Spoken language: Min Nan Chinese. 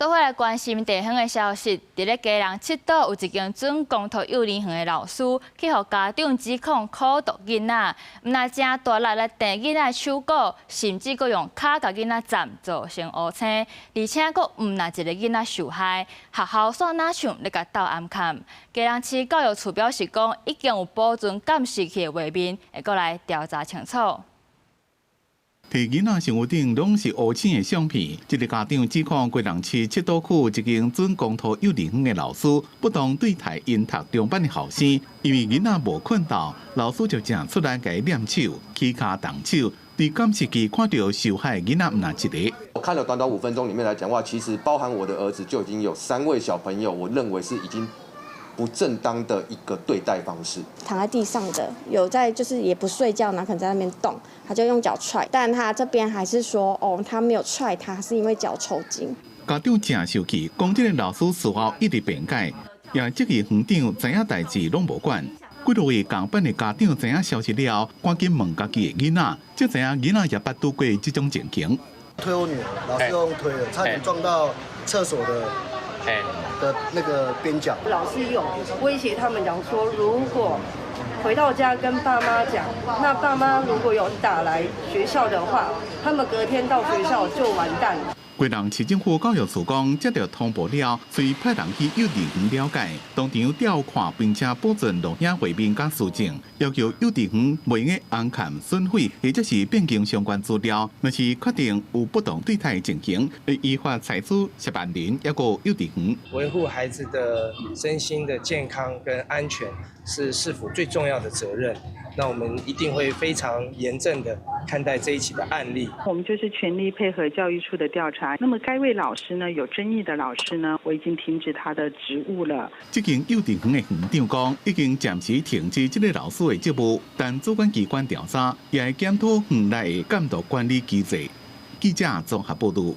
做伙來關心地方的消息，佇咧基隆七堵有一間準公託幼兒園的老師，去予家長指控苦毒囡仔，毋但誠大力來掟囡仔的手股，甚至閣用跤共囡仔站造成烏青，而且閣毋但一个囡仔受害，學校煞若像咧共鬥暗崁。基隆市教育處表示講，已經有保存監視器的畫面，會閣來調查清楚。佇囡仔身軀頂攏是烏青的相片，這个家長指控基隆市七堵區一間準公託幼兒園的老師不當對待𪜶讀中班的學生，因為囡仔無睏到，老師就誠出力共伊念手、起跤動手。佇監視器看著受害囡仔毋但一个。我看了短短5分鐘裡面來講話，其實包含我的兒子就已經有三位小朋友，我認為是已經不正當的一個對待方式。躺在地上的有在就是也不睡覺，然後可能在那邊動，他就用腳踹，但他這邊還是說哦，他沒有踹他，是因為腳抽筋。家長誠生氣，講這个老師事後一直辯解，也質疑園長知影代誌攏無管。幾落位仝班的家長知影消息了後，趕緊問家己的囡仔，才知影囡仔也捌拄過這種情形。推我女兒，老師用推的，差點撞到廁所的那個邊角。老師有威脅他們講說，如果回到家跟爸媽講，那爸媽如果有打來學校的話，他們隔天到學校就完蛋了。基隆市政府教育處講，接著通報了，遂派人去幼兒園了解，當場調看並且保存錄影畫面佮書證，要求幼兒園袂用尪看損毀或者是變更相關資料。若是確定有不當對待情形，會依法採取協辦人抑閣幼兒園。維護孩子的身心的健康跟安全是市府最重要的責任。那我們一定會非常嚴正的看待這一起的案例。我們就是全力配合教育處的調查。那麼該位老師呢，有爭議的老師呢，我已經停止他的職務了。這間幼稚園的園長講，已經暫時停止這个老師的職務，但主管機關調查也會檢討園內的監督管理機制。記者綜合報導。